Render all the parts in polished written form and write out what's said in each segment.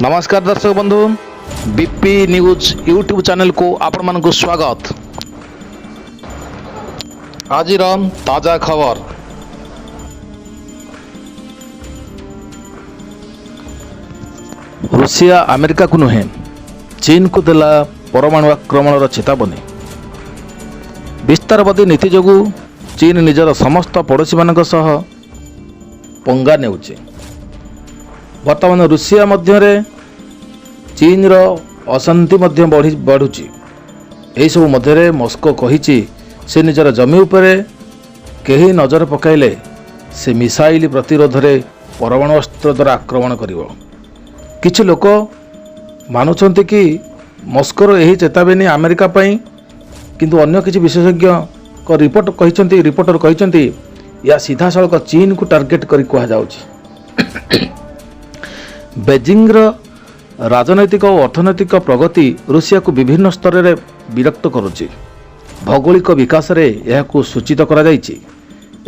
ନମସ୍କାର ଦର୍ଶକ ବନ୍ଧୁ, ବିପି ନ୍ୟୁଜ୍ ୟୁଟ୍ୟୁବ୍ ଚ୍ୟାନେଲକୁ ଆପଣମାନଙ୍କୁ ସ୍ୱାଗତ। ଆଜିର ତାଜା ଖବର। ରୁଷିଆ ଆମେରିକାକୁ ନୁହେଁ, ଚୀନକୁ ଦେଲା ପରମାଣୁ ଆକ୍ରମଣର ଚେତାବନୀ। ବିସ୍ତାରବାଦୀ ନୀତି ଯୋଗୁଁ ଚୀନ ନିଜର ସମସ୍ତ ପଡ଼ୋଶୀମାନଙ୍କ ସହ ପଙ୍ଗା ନେଉଛି। ବର୍ତ୍ତମାନ ରୁଷିଆ ମଧ୍ୟରେ ଚୀନର ଅଶାନ୍ତି ମଧ୍ୟ ବଢ଼ୁଛି। ଏହିସବୁ ମଧ୍ୟରେ ମସ୍କୋ କହିଛି, ସେ ନିଜର ଜମି ଉପରେ କେହି ନଜର ପକାଇଲେ ସେ ମିସାଇଲ ପ୍ରତିରୋଧରେ ପରମାଣୁ ଅସ୍ତ୍ର ଦ୍ୱାରା ଆକ୍ରମଣ କରିବ। କିଛି ଲୋକ ମାନୁଛନ୍ତି କି ମସ୍କୋର ଏହି ଚେତାବନୀ ଆମେରିକା ପାଇଁ, କିନ୍ତୁ ଅନ୍ୟ କିଛି ବିଶେଷଜ୍ଞଙ୍କ ରିପୋର୍ଟର କହିଛନ୍ତି, ଏହା ସିଧାସଳଖ ଚୀନକୁ ଟାର୍ଗେଟ କରି କୁହାଯାଉଛି। ବେଜିଂର ରାଜନୈତିକ ଓ ଅର୍ଥନୈତିକ ପ୍ରଗତି ରୁଷିଆକୁ ବିଭିନ୍ନ ସ୍ତରରେ ବିରକ୍ତ କରୁଛି। ଭୌଗୋଳିକ ବିକାଶରେ ଏହାକୁ ସୂଚିତ କରାଯାଇଛି।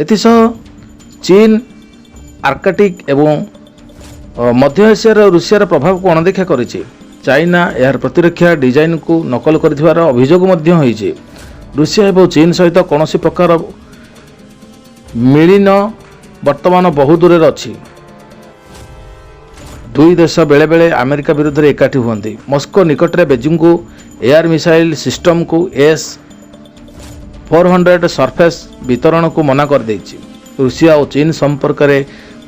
ଏଥିସହ ଚୀନ ଆର୍କଟିକ୍ ଏବଂ ମଧ୍ୟ ଏସିଆର ରୁଷିଆର ପ୍ରଭାବକୁ ଅଣଦେଖା କରିଛି। ଚାଇନା ଏହାର ପ୍ରତିରକ୍ଷା ଡିଜାଇନକୁ ନକଲ କରିଥିବାର ଅଭିଯୋଗ ମଧ୍ୟ ହୋଇଛି। ରୁଷିଆ ଏବଂ ଚୀନ ସହିତ କୌଣସି ପ୍ରକାର ମିଳିନ ବର୍ତ୍ତମାନ ବହୁ ଦୂରରେ ଅଛି। ଦୁଇ ଦେଶ ବେଳେବେଳେ ଆମେରିକା ବିରୁଦ୍ଧରେ ଏକାଠି ହୁଅନ୍ତି। ମସ୍କୋ ନିକଟରେ ବେଜିଂକୁ ଏୟାର ମିସାଇଲ ସିଷ୍ଟମକୁ S-400 surface ବିତରଣକୁ ମନା କରିଦେଇଛି। ରୁଷିଆ ଓ ଚୀନ ସମ୍ପର୍କରେ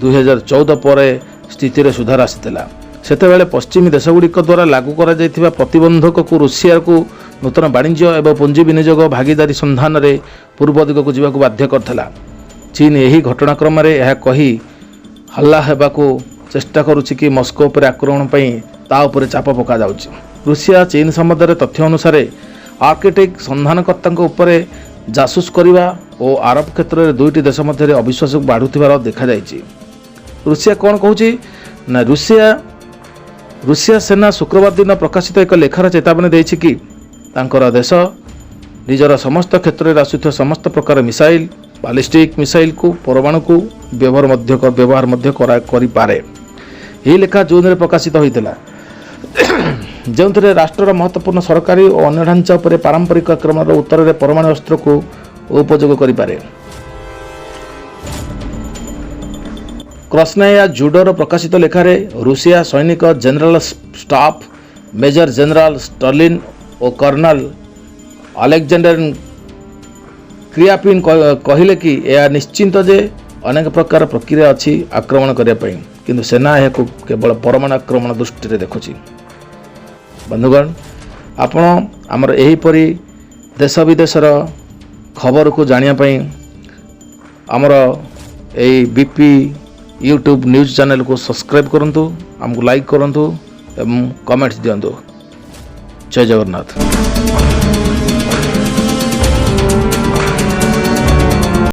2014 ପରେ ସ୍ଥିତିରେ ସୁଧାର ଆସିଥିଲା। ସେତେବେଳେ ପଶ୍ଚିମୀ ଦେଶଗୁଡ଼ିକ ଦ୍ୱାରା ଲାଗୁ କରାଯାଇଥିବା ପ୍ରତିବନ୍ଧକକୁ ରୁଷିଆକୁ ନୂତନ ବାଣିଜ୍ୟ ଏବଂ ପୁଞ୍ଜି ବିନିଯୋଗ ଭାଗିଦାରୀ ସନ୍ଧାନରେ ପୂର୍ବ ଦିଗକୁ ଯିବାକୁ ବାଧ୍ୟ କରିଥିଲା। ଚୀନ ଏହି ଘଟଣାକ୍ରମରେ ଏହା କହି ହଲ୍ଲା ହେବାକୁ ଚେଷ୍ଟା କରୁଛି କି ମସ୍କୋ ଉପରେ ଆକ୍ରମଣ ପାଇଁ ତା ଉପରେ ଚାପ ପକାଯାଉଛି। ରୁଷିଆ ଚୀନ ସମ୍ବନ୍ଧରେ ତଥ୍ୟ ଅନୁସାରେ ଆର୍କଟିକ୍ ସନ୍ଧାନକର୍ତ୍ତାଙ୍କ ଉପରେ ଜାସୁସ କରିବା ଓ ଆରବ କ୍ଷେତ୍ରରେ ଦୁଇଟି ଦେଶ ମଧ୍ୟରେ ଅବିଶ୍ୱାସ ବାଢ଼ୁଥିବାର ଦେଖାଯାଇଛି। ରୁଷିଆ କ'ଣ କହୁଛି ନା, ରୁଷିଆ ସେନା ଶୁକ୍ରବାର ଦିନ ପ୍ରକାଶିତ ଏକ ଲେଖାର ଚେତାବନୀ ଦେଇଛି କି ତାଙ୍କର ଦେଶ ନିଜର ସମସ୍ତ କ୍ଷେତ୍ରରେ ଆସୁଥିବା ସମସ୍ତ ପ୍ରକାର ମିସାଇଲ, ବାଲିଷ୍ଟିକ୍ ମିସାଇଲକୁ, ପରମାଣୁକୁ ବ୍ୟବହାର ମଧ୍ୟ କରିପାରେ। ଏହି ଲେଖା ଜୁନରେ ପ୍ରକାଶିତ ହୋଇଥିଲା, ଯେଉଁଥିରେ ରାଷ୍ଟ୍ରର ମହତ୍ତ୍ୱପୂର୍ଣ୍ଣ ସରକାରୀ ଓ ଅନ୍ୟ ଢାଞ୍ଚା ଉପରେ ପାରମ୍ପରିକ ଆକ୍ରମଣର ଉତ୍ତରରେ ପରମାଣୁ ଅସ୍ତ୍ରକୁ ଉପଯୋଗ କରିପାରେ। କ୍ରସ୍ନାୟା ଜୁଡୋର ପ୍ରକାଶିତ ଲେଖାରେ ରୁଷିଆ ସୈନିକ general staff major general Sterlin ଓ କର୍ଣ୍ଣଲ ଆଲେକ୍ଜାଣ୍ଡର କ୍ରିଆପିନ୍ କହିଲେ କି ଏହା ନିଶ୍ଚିନ୍ତ ଯେ ଅନେକ ପ୍ରକାର ପ୍ରକ୍ରିୟା ଅଛି ଆକ୍ରମଣ କରିବା ପାଇଁ, କିନ୍ତୁ ସେନା ଏହାକୁ କେବଳ ପରମାଣୁ ଆକ୍ରମଣ ଦୃଷ୍ଟିରେ ଦେଖୁଛି। ବନ୍ଧୁଗଣ, ଆପଣ ଆମର ଏହିପରି ଦେଶ ବିଦେଶର ଖବରକୁ ଜାଣିବା ପାଇଁ ଆମର ଏଇ ବିପି ୟୁଟ୍ୟୁବ୍ ନ୍ୟୁଜ୍ ଚ୍ୟାନେଲକୁ ସବସ୍କ୍ରାଇବ୍ କରନ୍ତୁ, ଆମକୁ ଲାଇକ୍ କରନ୍ତୁ ଏବଂ କମେଣ୍ଟସ୍ ଦିଅନ୍ତୁ। ଜୟ ଜଗନ୍ନାଥ।